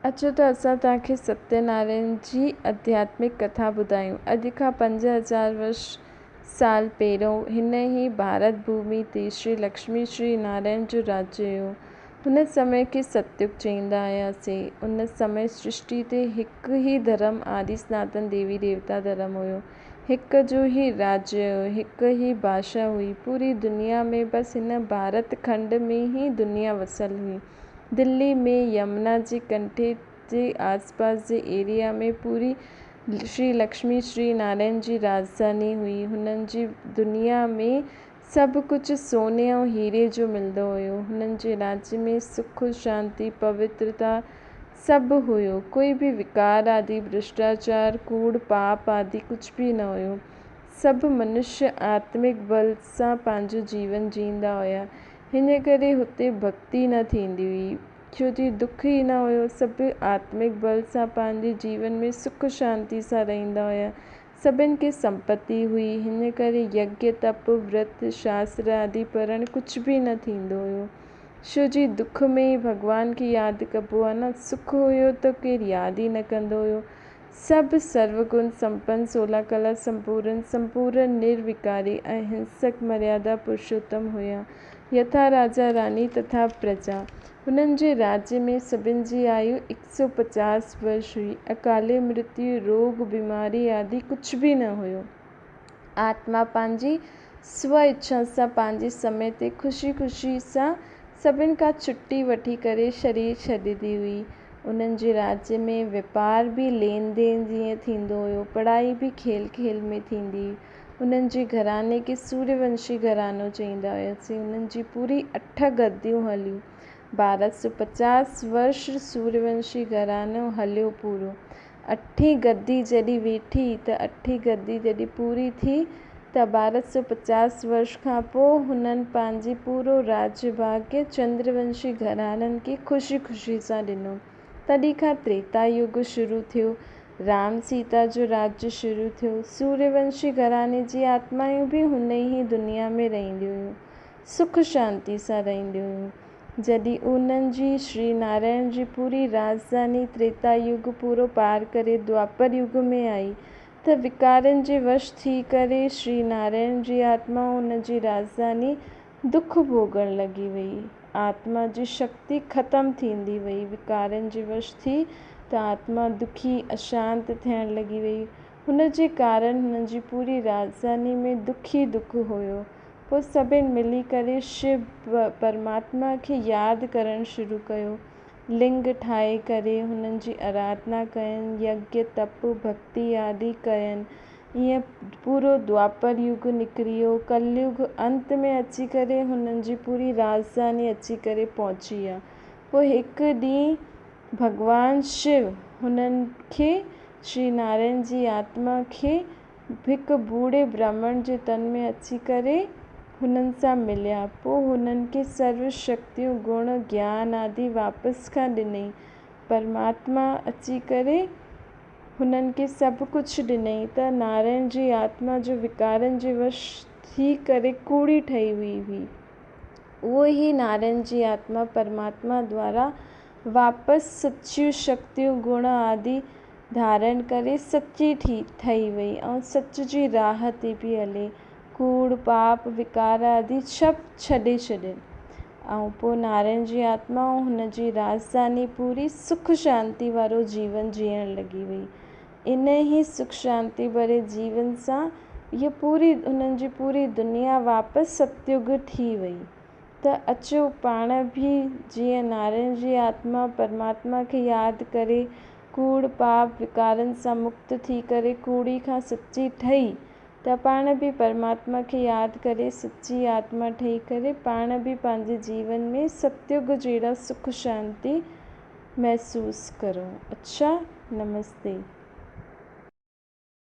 اچو ته اسان توهان کي ستيه نارائڻ جي اڌياتمڪ ڪٿا ٻڌايون. اڄ کان 5000 ورش، سال، پهريون هن ئي ڀارت ڀومي تي شري لڪشمي شري نارائڻ جو راجيه هيو. هن سمي کي ستيگ چئيندا هياسي. ان سمي سرشٽي تي هڪ ئي ڌرم آدي سناتن ديوي ديوتا ڌرم هيو. هڪ جو ئي راجيه هيو، هڪ ئي ڀاشا هئي. پوري دنيا ۾ بس هن ڀارت کنڊ ۾ ئي دنيا وسيل هئي. دلي ۾ يمنا جي ڪنٺي جي آس پاس جي ايريا ۾ پوري شري لڪشمي شري نارائڻ جي راڄڌاني هئي. هنن جي دنيا ۾ سڀ ڪجهه سوني ۽ هيري جو ملندو هيو. هنن جي راڄ ۾ سک، شانتي، پوترتا سڀ هيو. ڪوئي به وڪار آدي، ڀرشٽاچار، ڪوڙ، پاپ آدي ڪجهه به نه هيو. سڀ منشيه آتمڪ بل سان پنهنجو جيون جيئندا هيا. هن ڪري هتي ڀڳتي نه ٿيندي هئي، ڇو جي دک ئي نه هيو، سڀ آتمڪ بل سان پنهنجي جيون ۾ سک شانتي سان رهندا هيا. سڀن کي سمپتي هئي، هن ڪري يگيه، تپ، ورت، شاستر آدي پڙهڻ ڪجهه به نه ٿيندو هيو. ڇو جي دک ۾ ئي ڀڳوان کي ياد ڪبو آهي نه، سک هيو ته ڪير ياد ئي نه ڪندو هيو. سڀ سرو گڻ سمپن، سولا ڪلا سمپورن، سمپورن نروڪاري، اهنسڪ، مريادا پرشوتم هيا. يٿا راجا راني تٿا پرجا. هنن جي راڄ ۾ سڀن جي آيو هڪ سو پچاس ورش هئي. اڪالي مرتيو، روڳ، بيماري آدي ڪجهه به نه هيو. آتما پنهنجي سو اڇا سان پنهنجي سمي تي خوشي خوشي سان سڀن کان ڇٽي وٺي ڪري شرير ڇڏيندي هئي. انهن جي راجيه ۾ واپار به لين دين جيئن ٿيندو هيو، پڙهائي به کيل کيل ۾ ٿيندي هئي. انهن جي گهراڻي کي سوريه ونشي گهراڻو چئيندا هياسين. انهن جي پوري اٺ گديون هليون. 1250 ورش سوريه ونشي گهراڻو هليو پورو. اٺين گدي جڏهن ويٺي ته اٺين گدي جڏهن پوري ٿي ته 1250 ورش کان پوء هنن پنهنجي پورو راڄ ڀاڳ چندرونشي گهراڻن کي خوشي خوشي سان ڏنو. تڏهن کان تريتا يگ شروع ٿيو. رام سيتا جو راڄ شروع ٿيو. سوريونشي گهراڻي جي آتمائون به هن ئي دنيا ۾ رهنديون هيون. سک شانتي سان رهنديون هيون. جڏهن انهن جي شري نارائڻ جي پوري راڄڌاني تريتا يگ پورو پار ڪري دوآپر يگ ۾ آئي ته وڪارن جي وش ٿي ڪري شري نارائڻ جي آتما ان جي راڄڌاني دک ڀوڳڻ لڳي وئي. آتما جي شڪتي ختم ٿيندي وئي. وڪارن جي وش ٿي ته آتما دکي، اشانت ٿيڻ لڳي وئي. هن جي ڪارڻ هن جي پوري راڄڌاني ۾ دک ئي دک هيو. پوء سڀن ملي ڪري شو پرماتما کي ياد ڪرڻ شروع ڪيو. لنگ ٺاهي ڪري هنن جي آراڌنا ڪين، يگيه، تپ، ڀڳتي آدي ڪين. ائين پورو دوآپر يگ نڪري ويو. ڪليگ انت ۾ اچي ڪري هنن جي پوري راڄڌاني اچي ڪري پهچي آ. پوء هڪ ڏينهن ڀڳوان شو هنن کي شري نارائڻ جي آتما کي هڪ ٻوڙي برهمڻ جي تن ۾ اچي ڪري هنن سان مليا. پوء هنن کي سرو شڪتيون، گڻ، گيان آدي واپس کان ڏنئي. پرماتما اچي ڪري هنن کي سڀ ڪجهه ڏنئي ته نارائڻ جي آتما جو وڪارن جي وش ٿي ڪري ڪوڙي ٺهي وئي هئي. اهو ئي نارائڻ جي آتما پرماتما دوارا واپس سچيون شڪتيون، گڻ آدي ڌارڻ ڪري سچي ٺهي وئي ۽ سچ جي راهه تي پئي هلي. ڪوڙ، پاپ، وڪار آدي سڀ ڇڏي ڇڏين ۽ پوء نارائڻ جي آتما ۽ هن جي راڄڌاني پوري سک شانتي وارو جيون جيئڻ لڳي وئي. انهي سک شانتي ڀري جيون سان هيء پوري هنن جي پوري دنيا واپس ستيگ ٿي وئي. ته اچو پاڻ به جيئن نارائڻ جي آتما پرماتما کي ياد ڪري ڪوڙ، پاپ، وڪارن سان مڪت ٿي ڪري ڪوڙي کان سچي ٺهي ته پاڻ به پرماتما کي ياد ڪري سچي آتما ٺهي ڪري پاڻ به پنهنجي جيون ۾ ستيگ جهڙا سک شانتي محسوس ڪرون. اڇا نمستي.